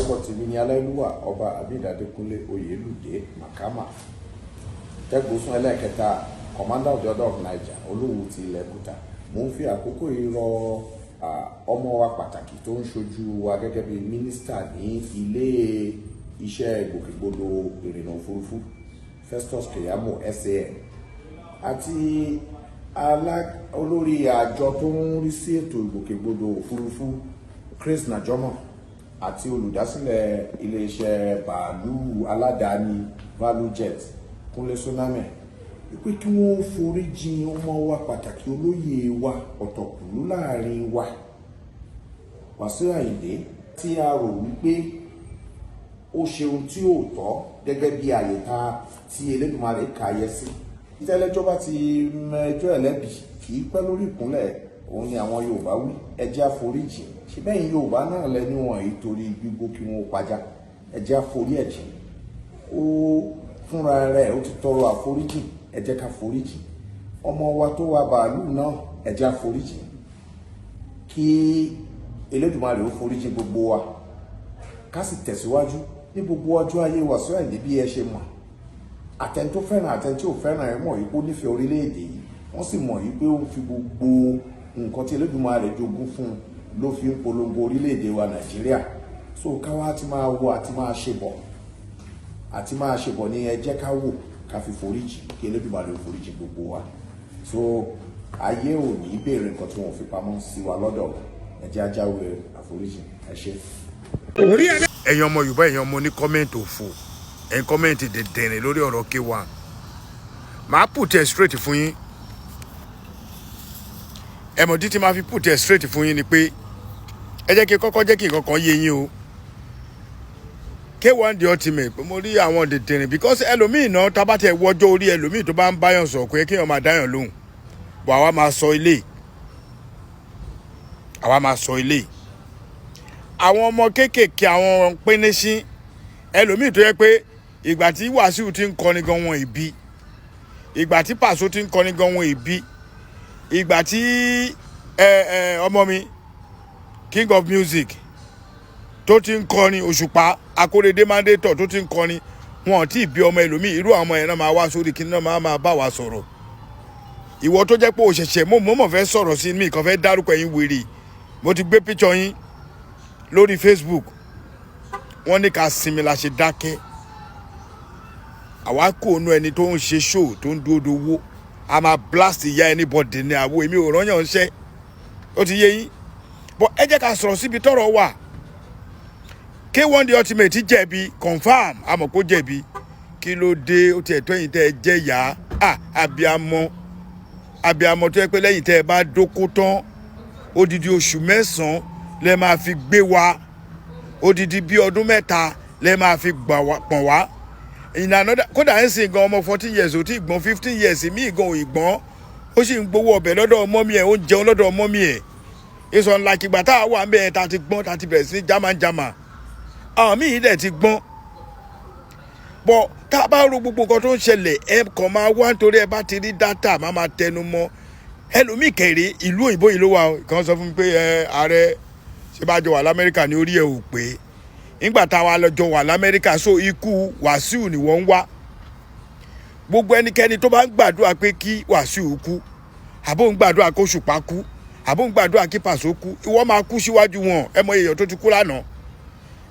Orúkọ tèmi ni Aláìlúwà Ọba Abid Adékúnlé Oyèlúdé Makama, Tẹ́gbósún ẹlẹ́ẹ̀kẹta, Commander of the Order of Niger, Olúwu ti ilẹ̀ Kútà. Mo ń fi àkókò yìí rọ ọmọ wa pàtàkì tó ń ṣojú wa gẹ́gẹ́ bí mínísítà ní ilé iṣẹ́ ìgbòkègbodò ìrìnnà òfurufú, Festus Keyamo SAN, àti olórí àjọ tó ń rí sí ètò ìgbòkègbodò òfurufú, Chris Najomo, àti olùdásílẹ̀ iléeṣẹ́ bàálù aládàáni ValueJet, Kúnlé Soname, wípé kí wọ́n foríjìn ọmọ wa pàtàkì, olóyè wa, ọ̀tọ̀kùlú láàrin wa, Wàsíù Àyìndé, tí a rò wípé ó ṣe ohun tí ò tọ́ gẹ́gẹ́ bí àyè ta tí Elédùmarè kà yẹ sí. Tẹ́lẹ́jọ́ bá ti mẹjọ́ ẹlẹ́bi, kì í pẹ́ lórí ìkúnlẹ̀, òun ni àwọn Yorùbá wí. Ẹ jẹ́ àforíjì. Ṣe bẹ́yìn Yorùbá náà lẹ́ni wọ̀nyí torí gbígbó kí wọ́n pajá? Ẹ jẹ́ àforí ẹ̀jìn. Ó fúnra rẹ̀ ó ti tọrọ àforíjì, ẹ jẹ́ ká foríjì. Ọmọ wa tó wa bàálù náà, ẹ jẹ́ àforíjì, kí Elédùmarè ó foríjì gbogbo wa, ká sì tẹ̀síwájú ní gbogbo ọjọ́ ayé. Wàsíù Àyìndé, bí ẹ ṣe mọ̀, àtẹni tó fẹ́ràn, àtẹni tí ò fẹ́ràn, ẹ mọ̀ yìí kó nífẹ̀ẹ́ orílẹ̀-èdè yìí. Wọ́n sì mọ̀ yìí pé ó ń fi gbogbo nǹkan tí Elédùmarè jogún fún un ló fi ń polongo orílẹ̀-èdè wa Nàìjíríà. So káwá ti máa wo àti máa ṣe bọ̀, àti máa ṣe bọ̀ ní. Ẹ jẹ́ ká wò, ká fi foríjì, kí Elédùmarè ó foríjì gbogbo wa. So ayé ò ní béèrè nǹkan tí wọn ò fi pamọ́ sí wa lọ́dọ̀. Ẹ jẹ́ á jáwé àforíjì. Ẹ ṣé. Ẹ̀yin ọmọ Yorùbá, ẹ̀yin ọmọ ní comment òfò, ẹ̀yin comment dẹ̀dẹ̀rìn lórí ọ̀rọ̀ K1, màá put it straight fún yín. Ẹ̀mọ̀ títí máa fi put it straight fún yín ni pé ẹ jẹ́ kí n kọ́kọ́ jẹ́ kí nǹkan kan yé yín o. K1 The Ultimate, pé mo rí àwọn dẹ̀dẹ̀rìn, because ẹlòmíì náà, tá a bá tẹ wọjọ́ orí ẹlòmíì tó bá ń báyàn sọ̀rọ̀, kò yẹ kéèyàn máa dáyàn lóhùn bọ̀. Àwa máa sọ ilé, àwa máa sọ ilé. Àwọn ọmọ kéékèèké, àwọn pínísín ẹlòmíì tó yẹ pé ìgbà tí Wàsíù ti ń kọrin gan wọn ìbí, ìgbà tí Pàṣọ ti ń kọrin gan wọn ìbí, ìgbà tí ẹ ẹ ọmọ mi King of Music tó ti ń kọrin, Òṣùpá Akóredé Mandétọ̀ tó ti ń kọrin, wọn ò tí ì bí ọmọ ẹlòmíì. Irú àwọn ọmọ yẹn náà máa wá sórí kí náà máa bá wa sọ̀rọ̀. Ìwọ tó jẹ́ pé o ṣẹ̀ṣẹ̀ mo mọ̀mọ́ fẹ́ sọ̀rọ̀ sí mi kàn fẹ́ dárúkọ ẹ̀yin wèrè. Mo ti gbé píṣọ yín lórí Facebook. Wọ́n ní ká sinmi la ṣe dákẹ́. Àwa kò nu ẹni tó ń ṣe show tó ń dúró dowó, a máa blast ìyá anybody ní àwo. Èmi ò rányàn ṣẹ́, ó ti yé yín bọ́. Ẹ jẹ́ ká sọ̀rọ̀ síbi tọ́rọ̀ wà. K1 The Ultimate jẹ̀bi, confam, àmọ́ kó jẹ̀bi. Kí ló dé? Ó tiẹ̀ tó ẹ̀yin tẹ́ ẹ jẹ́ yá à abiamọ, abiamọ tó yẹ pé lẹ́yìn tẹ́ ẹ bá dóko tán, odidi oṣù 9 lẹ máa fi gbé wa, odidi bí ọdún 3 lẹ máa fi gbà wá pọ̀n wá. Ìlànà kódà ń sìn gan, ọmọ 14 years ò tí ì gbọ́n, 15 years míì gan ò ì gbọ́n, ó sì ń gbowó ọbẹ̀ lọ́dọ̀ ọmọ mi ẹ̀, ó ń jẹun lọ́dọ̀ ọmọ mi ẹ̀. Ìsọ̀ ńlá kìgbà tá a wà ń bẹ̀, tá a ti gbọ́n, tá a ti bẹ̀rẹ̀ sí jámàjámà, àwọn míì dẹ̀ ti gbọ́n bọ̀. Tá a bá ro gbogbo nǹkan tó ń ṣẹlẹ̀, ẹ kàn máa wá nítorí ẹ bá ti rí data, máa tẹnu mọ́. Ẹlòmíì kẹrì, ìlú òyìnbó yìí ló wà. Kàn sọ fún mi pé ẹ ààrẹ ṣé bá jọ wà l'Amẹ́ríkà ní orí ẹ ò pé nígbà táwa lọ́jọ́ wà l'Amẹ́ríkà. So ikú Wàsíù ni wọ́n ń wá. Gbogbo ẹnikẹ́ni tó bá ń gbàdúrà pé kí Wàsíù kú, àbó ń gbàdúrà kó Òṣùpá kú, àbó ń gbàdúrà kí Pàṣọ kú, ìwọ máa kú síwájú wọn. Ẹ mọ èèyàn tó ti kú lánàá,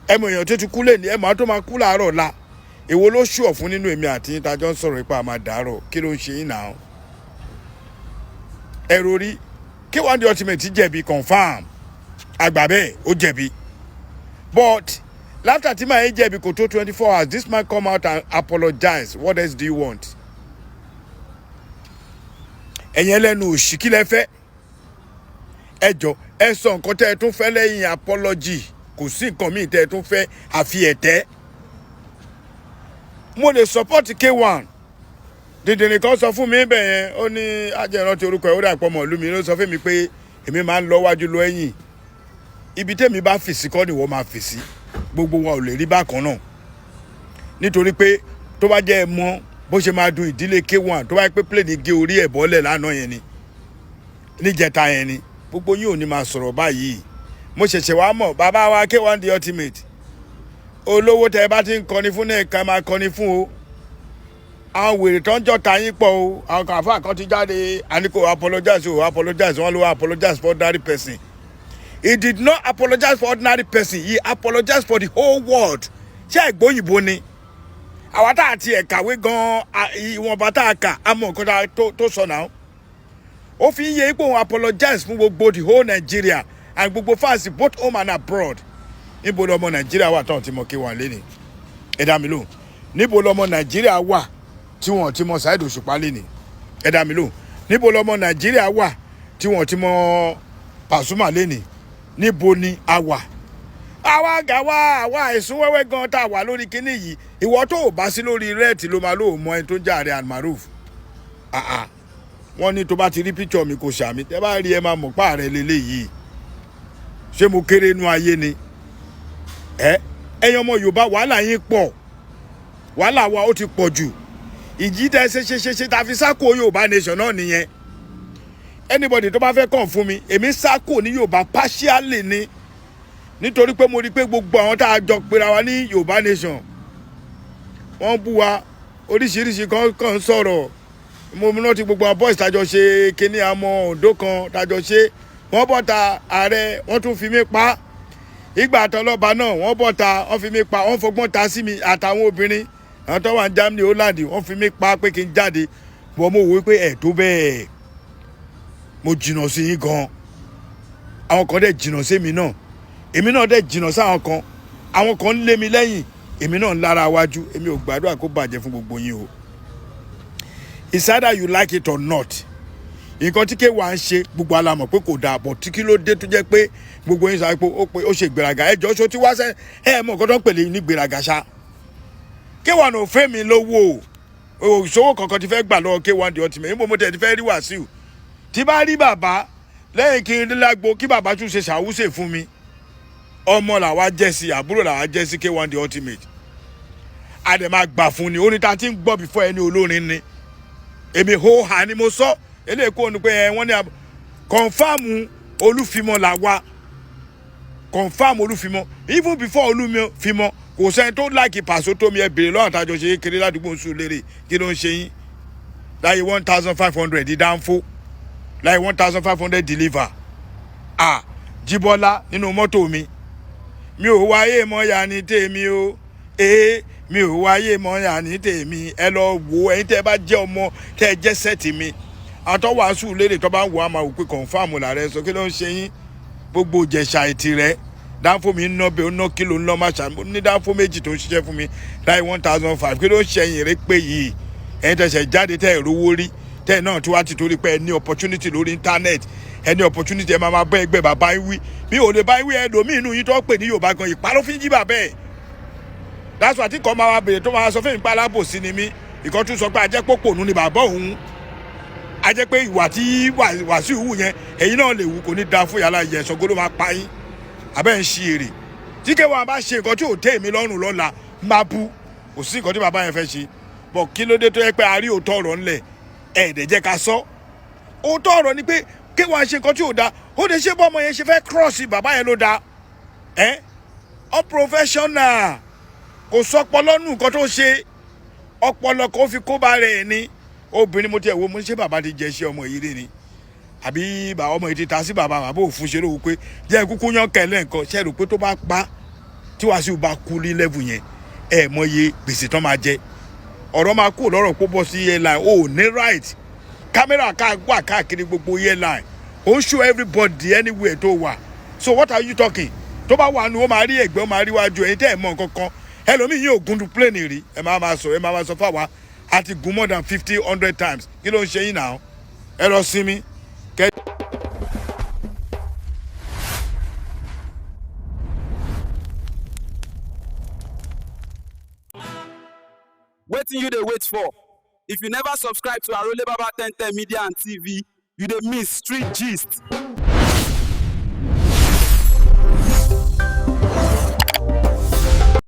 ẹ mọ èèyàn tó ti kú lẹ́ni, ẹ mọ àwọn tó máa kú láàárọ̀ la. Èwo ló ṣùọ̀ fún nínú èmi àti yín tájọ́ ń sọ̀rọ̀ ipa àmà dàárọ̀? Kí ló ń ṣe yín náà? Ẹ rorí. K1 The Ultimate jẹ̀bi, confam, àgbà bẹ́ẹ̀, ó jẹ̀bi. But after tí màá yín jẹ̀bi, kò tó 24 hours, this man come out and apologize. What else do you want? Ẹ̀yin ẹlẹ́nu òṣì, kí lẹ fẹ́? Ẹ jọ, ẹ sọ nǹkan tẹ́ ẹ tún fẹ́ lẹ́yìn apology. Kò sí nǹkan míì tẹ́ ẹ tún fẹ́ àfi ẹ̀tẹ́. Mo lè support K1. Dìndìnrín kan sọ fún mi bẹ́ẹ̀ yẹn, ó ní ajẹ́rántí orúkọ ẹ̀, ó dà pọ̀ mọ́ ìlú mi ló sọ fún mi pé èmi máa ń lọ wájú lọ ẹ̀yìn. Ibi tẹ́mi bá fèsì kọ́ ni wọ́n máa fèsì. Gbogbo wa ò lè rí bákan náà, nítorí pé tó bá jẹ́ ẹ mọ̀ bó ṣe máa dùn ìdílé K1, tó bá yẹ pé plane gé orí ẹ̀ bọ́lẹ̀ lánàá yẹn ni, níjẹta yẹn ni, gbogbo yín ò ní máa sọ̀rọ̀ báyìí. Mo ṣẹ̀ṣẹ̀ wá mọ̀, bàbá wa K1 The Ultimate. Olówó tẹ bá ti ń kọrin fún náà ká máa kọrin fún o. Àwọn wèrè tó ń jọta yín pọ̀ o. Àwọn kan àfáà kan ti jáde, àní kò apologize o, apologize. Wọn ló apologize for ordinary person. He did not apologize for ordinary person, he apologized for the whole world. Ṣé ẹ̀gbóyìnbó ni àwa tá a ti ẹ̀ kàwé gan-an, ìwọ̀nba tá a kà á mọ̀ nǹkan tó sọ náà. Ó fi ń yẹ ipò òun apologize fún gbogbo the whole Nigeria and gbogbo fans both home and abroad. Níbo lọmọ Nàìjíríà wà táwọn ti mọ K1 lẹ́ni? Ẹ dá mi lóhùn. Níbo lọmọ Nàìjíríà wà tí wọ́n ti mọ Saheed Òṣùpá lẹ́ni? Ẹ dá mi lóhùn. Níbo lọmọ Nàìjíríà wà tí wọ́n ti mọ Pasuma lẹ́ni? Níbo ni a wà? Àwa gàwa, àwa àìsùn wẹ́wẹ́ gan tá a wà lórí kinní yìí. Ìwọ tó o bá sí lórí rẹ́ẹ̀tì ló máa lóò mọ ẹni tó ń jẹ́ ààrẹ Almaroof. Wọ́n ní tó bá ti rí píkṣọ̀ mi kò ṣàmì. Tẹ́ bá rí, ẹ máa mọ̀ páàrẹ̀ lélẹ́yìí. Ṣé mo kéré inú ayé ni? Ẹ ẹ̀yin ọmọ Yorùbá, wàhálà yín pọ̀, wàhálà wa ó ti pọ̀ jù. Ìjì tẹ́ ṣe ṣe ṣe ṣe ta fi sáko Yorùbá nation náà nìyẹn. Anybody tó bá fẹ́ kàn fún mi, èmi sáko ní Yorùbá partially ni, nítorí pé mo rí i pé gbogbo àwọn tá a jọ pera wa ní Yorùbá nation, wọ́n bú wa oríṣiríṣi kan kan sọ̀rọ̀. Mo rántí gbogbo àwọn boys tájọ ṣe kíní, àmọ́ Oǹdó kan tájọ ṣe, wọ́n bọ́ta ààrẹ, wọ́n tún fi mí pa. Ìgbà àtọlọ́ba náà, wọ́n bọ́ta, wọ́n fi mí pa, wọ́n fọgbọ́n ta sí mi àtàwọn obìnrin, àwọn tó wà ní Germany, Holland, wọ́n fi mí pa pé kí n jáde bọ́. Mo wò ó pé ẹ̀ tó bẹ́ẹ̀, mo jìnnà sí yín gan. Àwọn kan dẹ̀ jìnnà sí mi náà, èmi náà dẹ̀ jìnnà sáwọn kan. Àwọn kan ń lé mi lẹ́yìn, èmi náà ń lára wájú. Èmi ò gbàdúrà kó bàjẹ́ fún gbogbo yín o. It's either you like it or not. Nǹkan tí K1 ń ṣe, gbogbo alamọ̀ pé kò dáa bọ̀. Tí kí ló dé tó jẹ́ pé gbogbo yín sọ pé ó ṣe ìgbéraga? Ẹ jọ, ṣó tí wá sẹ́ ẹ mọ̀ nǹkan tó ń pèlè ní ìgbéraga ṣá? K1 ò fẹ́ mi lówó o. Òṣòwò kankan ti fẹ́ gbà lọ́wọ́ K1 the Ultimate. Níbo mo tẹ̀ ti fẹ́ rí Wàsíù? Tí bá rí bàbá lẹ́yìn kí n lágbo, kí bàbá tún ṣe ṣàwúṣe fún mi. Ọmọ làwa jẹ́ sí, àbúrò làwa jẹ́ sí K1 the Ultimate. A dẹ̀ máa gbà fún ni. Orin ta ti ń gbọ́ before ẹni olórin ni èmi hó ha ni mo sọ eléyìí kó nu pé ẹ wọ́n ní confirm Olúfimọ́ là wa, confirm Olúfimọ́. Even before Olúfimọ́, kò sẹ́ni tó like Pàṣọ tó mi. Ẹ bèrè lọ́wọ́ àtàjọ ṣe kéré ládùúgbò ń sùn lérè. Kí ló ń ṣe yín láyé 1500 dánfó, láyé 1500 deliver? Ah, Jíbọ́lá nínú mọ́tò mi, mi ò wáyé mọ́yà ní tèmi o. Ee, mi ò wáyé mọ́yà ní tèmi. Ẹ lọ wo ẹ̀yin tẹ́ ẹ bá jẹ́ ọmọ tẹ́ ẹ jẹ́ set mi, àtọ́wàásù lérè tó bá ń wò á máa wò pé confirm làrẹ sọ. Kí ló ń ṣe yín? Gbogbo Ìjẹ̀ṣà ètì rẹ, dáńfó mi ń ná bẹ́ẹ̀, ó ná kílò ń lọ́ máa ṣàmú ní dáńfó méjì tó ń ṣiṣẹ́ fún mi láì 1500. Kí ló ń ṣẹyìn rẹ pé yìí? Ẹ̀yin tẹ̀sẹ̀ jáde, tẹ́ ẹ̀ rówó rí, tẹ́ ẹ̀ náà tí wàá ti torí pé ẹ ní opportunity lórí internet, ẹ ní opportunity, ẹ máa máa bẹ́ ẹgbẹ́ bàbá yín wí. Mi ò lè bá yín wí. Ẹlòmíì inú yín tó pè ní Yorùbá gan, ìpá ló fi ń jí bàbá ẹ̀. That's why tí kò máa wá bèrè tó máa sọ fún mi pé alábòsí ni mí. Ìkan tún sọ pé ajẹ́pọ̀pọ̀nù ni bàbá òun, a jẹ́ pé ìwà tí Wàsíù wù yẹn, ẹ̀yin náà lè wù. Kò ní da fún yàrá ìyẹn. Ṣàngó ló máa pa yín. Abẹ́ ń ṣe èrè tí K1 bá ṣe nǹkan tí ò tẹ́ èmi lọ́rùn lọ́la, máa bú. Kò sí nǹkan tí bàbá yẹn fẹ́ ṣe bọ̀. Kí ló dé tó yẹ pé a rí òótọ́ ọ̀rọ̀ ńlẹ̀, ẹ̀ẹ́dẹ̀ jẹ́ ká sọ òótọ́ ọ̀rọ̀ ni pé K1 ṣe nǹkan tí ò da? Ó lè ṣe bọ́ ọmọ yẹn ṣe fẹ́ cross bàbá yẹn ló da ẹ́ unprofessional. Kò sọpọlọ nù. Nǹkan tó ṣe ọpọlọ kó fi kó bá rẹ̀ ní obìnrin. Mo tiẹ̀ wo, mo ní ṣé bàbá ti jẹ iṣẹ́ ọmọ yìí rí ni, àbí bàbá ọmọ yìí ti ta sí bàbá? Bàbá òfun ṣe lóhùn pé jẹ́ kúkú yán kẹlẹ́ nǹkan ṣe rò pé tó bá pa tí Wàsíù bá kú ní level yẹn, ẹ mọye gbèsè tán máa jẹ. Ọ̀rọ̀ máa kú lọ́rọ̀ pé bọ́ sí airline ò ní right. Kámẹ́rà ká wà káàkiri gbogbo airline, ó ń show everybody anywhere tó wà. So what are you talking? Tó bá wà nù, ó máa rí ẹ̀gbẹ́, ó máa rí wájú. Ẹ̀yin tẹ́ ẹ̀ mọ̀ nǹkan kan, ẹlòmíì yóò gun du plane rí, ẹ máa máa sọ, ẹ máa máa sọ fáwa a ti gun more than 50, 100 times. Kí ló ń ṣe yín náà? Ẹ lọ sinmi. Kẹ́. Wetin you dey wait for? If you never subscribe to Arole Baba 1010 Media and TV, you dey miss street gist.